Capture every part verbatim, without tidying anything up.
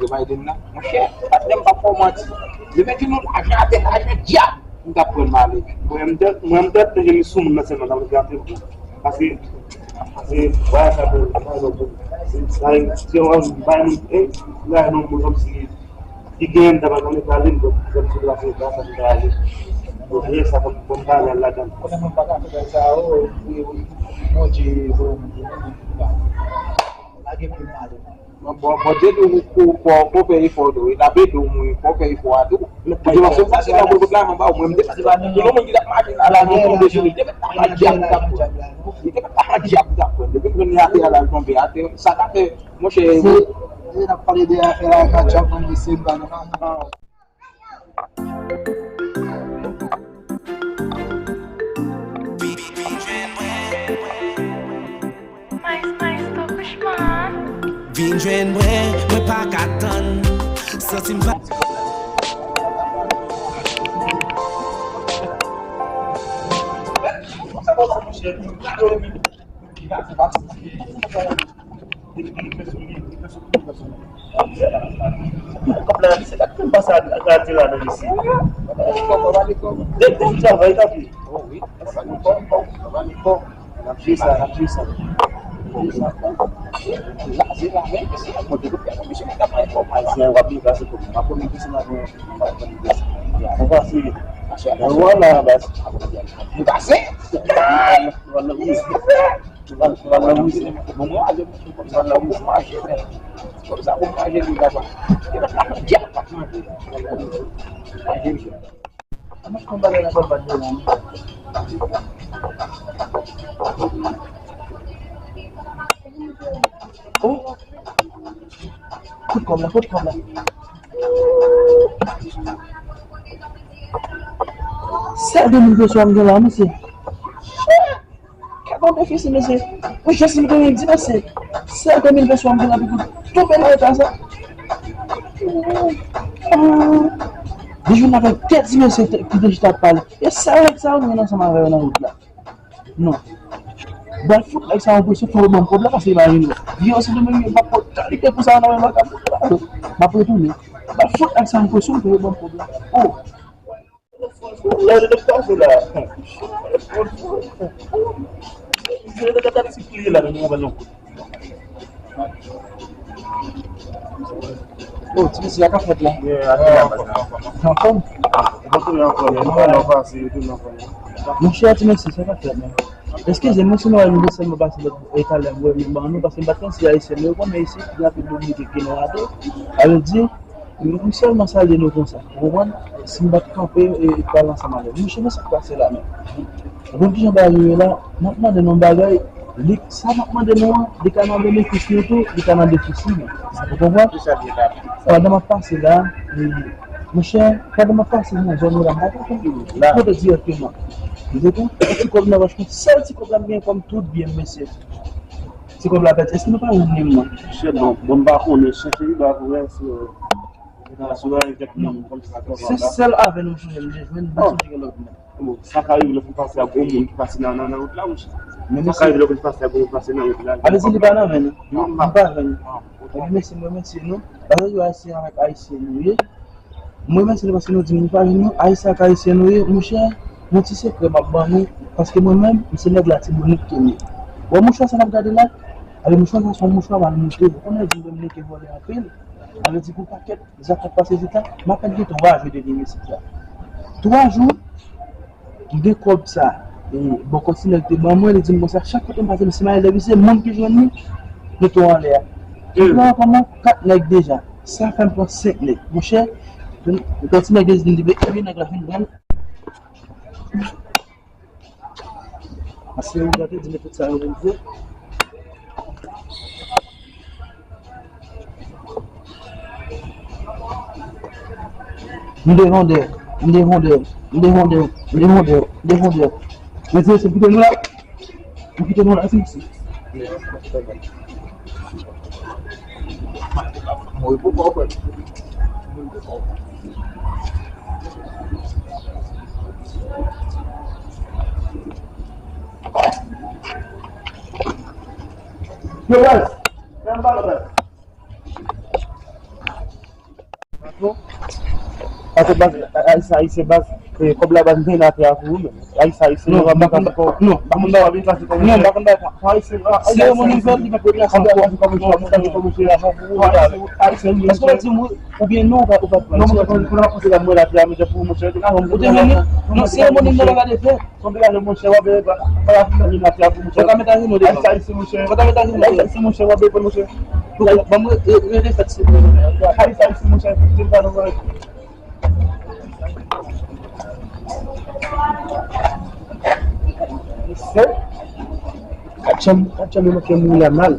Joe Biden nan. Monchè, patnè m p ap fè w manti. Demen di nou lajan atè, lajan dyab, m t ap pran m ale. Mwen, m te, mwen, m te, te jwenn sou moun nan sèlman, nan gate. Paske, paske, vwayaj sa pou, vwayaj sa pou, se, sa, se yon bay moun, eh, vwayaj nan moun kòmsi, ki genyen, m ta pa konn pale, m konn, konn sou plase, sa, sa, m ta ale. Bon, vye sa, konn, konn pale ladan. Konnen moun pa ka fè bagay sa yo, wi, wi. Bondye, Bondye, Bondye, pa. Pa gen pil male. Bon, bon, Bondye di ou, ou, ou, ou fè efò tou, wi. L ap ede w, wi, fò w fè efò a tou. Ou te panse, ou panse nan bout la, anba w, mwen, m te panse, tout moun ki t ap mache la, la, nou tonbe sou li, li te mèt ta an dyab, li t ap pran. Li te mèt ta an dyab, li t ap pran. Depi l jwenn li atè a, la, l tonbe atè. Sa ka fè, monchè, se, e, n ap pale de afè la, ka djab nan mesye, m pa nan. Vin jwenn mwen, mwen pa ka tann. Santi m va. Kòb la, se pa kòb sa gade la nan mesye. Dèk tan travay, tanpri. N ap jwe sa, n ap jwe sa. N ap jwe sa. La, se la menm, se la, mwen te konprann, mesye, mwen ta pran enfòmasyon, w ap vin pase kòb. M ap pran mesye la, mwen, mwen pa pran mesye. Mwen pase. Mwen wè la, baz. Mwen pase. Mwen nan mesye. Ou pa, ou pa nan mizè. Bon, mwen aje pou kòm sa nan mizè, mwen aje, men. Kòm sa pou mwen aje pou gaz la. E pa nan djab pa manje. Aje misye. Mwen konn bagay la konn pa de la. Oh. Kout kòb la, kout kòb la. Sèl de mil peso a m gen la, mesye. Gad yon defisi, mesye. Mwen jis m te gen di, mesye. Sèl de mil peso a m te rapi pou tonbe nan eta sa. Li jwenn avèk tèt ti mesye ki te chita ap pale. E sèl nèg sa yo mwen ansanm avè yo nan wout la. Non. Bal fout nèg sa yon presyon, fò yo ban m kòb la, paske li pa vini. Vye osi de mwen, m pa pot kalite pou sa nan men makab. M ap retounen. Bal fout nèg sa yon presyon, fò yo ban m kòb la. Oh. Lè de pase la. Se de tata ti kriye la, men nou va yon kout. Oh, ti mesye, sa k ap fèt la? Yeah, atè la, baz la. Anfòm? Bon, tou anfòm, nou pale anfòm, se tou anfòm. Monchè, ti mesye, sa k ap fèt la? Eskize m, si nou wè nou sèlman pase lòt e talè, m wè nou ban nou, paske m pa t konn si ayisyen, men yo konnen isit, gen anpil dominiken ki nan rato. Sa vle di, M sèlman salye nou konsa, ou konprann? Si m pa t kanpe e pale ansanm avè w. Monchè, men sa k pase la menm. Ou konn kijan bagay yo ye la? M ap mande nou yon bagay, li, sa m ap mande nou an, li ka nan benefis nou tou, li ka nan defisi nou. Ou konprann? Pandan m ap pase la, e, monchè, pandan m ap pase nan zòn yo la, m pa t konn kote dirèkteman. Li te pran ti kòb nan pòch mwen, sèl ti kòb la m gen kòm tout byen m, mesye. Ti kòb la pèdi. Èske nou pa jwenn li, mwen? Monchè, bon, bon, m pa konnen, chèche li ba pou wè si, e, se sèl avè nou m sonje m te jwenn, m pa sonje gen lòt moun. Bon, sa ka rive lè w fin pase ak yon moun ki pase nan, nan, nan wout la, monchè. Sa ka rive lè w fin pase ak yon moun ki pase nan wout la. Sa vle di li pa nan men nou? Non, m pa jwenn li. Ebyen, mèsi, mwen remèsye nou. Paske yo ayisyen avèk ayisyen nou ye. Mwen menm, se paske nou di m pa vin nou, Ayisyen ak Ayisyen nou ye, monchè, yon ti sekrè m ap ban nou, paske mwen menm, m se nèg Latibonit ke m ye. Wè mouchwa sa n ap gade la, ale mouchwa sa se yon mouchwa mal monte, ou konnen di m ke m monte vòlè anpil, ale di pou pakèt zak k ap pase isit la, m apèn gen twa jou de vin isit la. Twa jou, m gen kòb sa, e, bòkò ti nèg te ban mwen, li di m konsa, chak kote m pase, m simaye lè misye, moun ki jwenn li, nou tou anlè a. M pran kòman kat nèg deja, sa fè m pran senk nèg. Monchè, m pran ti nèg de di m di, men, men nèg la fin pran. Paske ou gade, di m tout sa yo vin fè. M de vondè, m de vondè, m de vondè, m de vondè, m de vondè. Mesye, se kite nou la. M kite nou la, se isi. Mwen pou pa wè. Yo, baz, fè m pale, baz. Pase baz, Ayisyen, Ayisyen baz, e, kòb la baz, m te nan atè a pou ou menm. Ayisyen, Ayisyen, non, m pa konn, non, m pa konn bay, non, m pa konn bay pa. Seremoni m fè, li pa pote asan ankò. Èske w di m wi oubyen non, ou pa, ou pa pran? Non, mwen pa konn, mwen pa konn, mwen pa konn, mwen pa konn, mwen pa konn. Ou te vini? Non, seremoni m nan pa gade fè. Konbyen ane, monchè, w ap, w ap fè animasyon pou monchè? Fò ta met ajenou devan. Ayisyen, monchè. Fò ta met ajenou devan. Ayisyen, monchè, w ap depann, monchè. Ban mwen, e, e, refèt, silvouplè. Ayisyen, monchè, di m pa nou. Misye, katchanm, katchanm, li manke mouri a mal.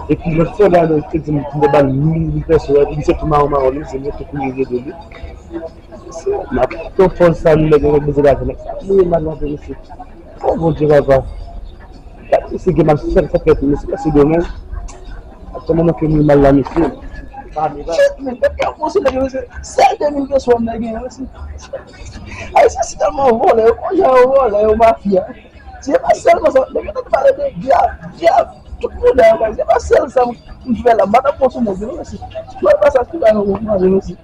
Epi, lòt fwa, la, nou te di m, m te ba l mil, mil pèso, epi misye tou mawon, mawon, li, se mwen te kouri rele li. M ap pran pòz sa, nou nèg yo bezwen lajan, nèg sa mouri mal nan peyi isit. O Bondye, papa. Gade mesye gen mal sèl sa fèt, mesye, mesye domèn. Aktyèlman, mwen ke mouri mal la, mesye. Shit, men, nèg yo konsidere, mesye, sèl de mil peso nèg genyen, mesye. Ayisyen si tèlman vòlè, yo konn jan yo vòlè, yo mafya. Se pa sèlman sa, nèg yo tande pale de dyab, dyab, tout moun dèyè, se pa sèl sa m fè la, m pa t ap konsome, mesye. Mwen pa sa, tout bagay yo manje, mesye.